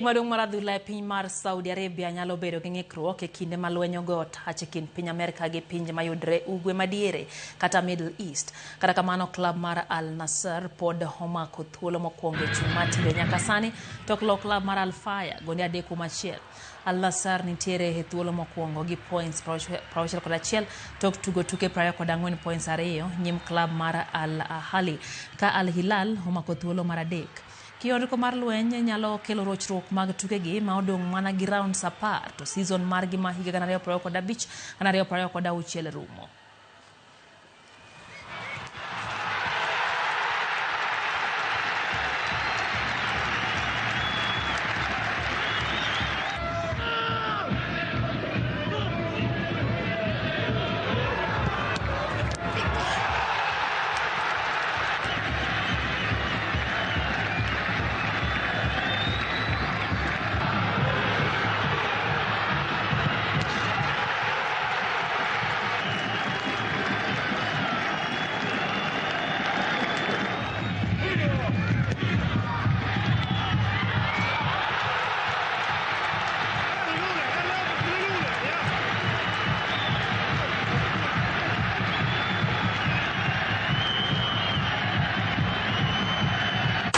Maduong' mar adhula e piny mar Saudi Arabia nyalo bedo gi ng'ikruok e kinde ma lweny ogo tach e kind piny Amerka gi pinje mayudre ugwe madiere kata Middle East. Kata kamano klab mar Al Nassr pod omako thuolo mokwongo e chung' mar timbe nyaka sani tok loyo klab mar Al Faya gonde 3-1. Al Nassr nitiere e thuolo mokwongo gi points 61 tok tugo tuke 24 points 2 nyim klab mar Al Ahly ka Al Hilal omako thuolo mar adek. Kiondko mar lweny nyalo kelo rochruok mag tukegi ma odong' mana gi rounds 10 to season margi ma higa 2025-2026 rumo.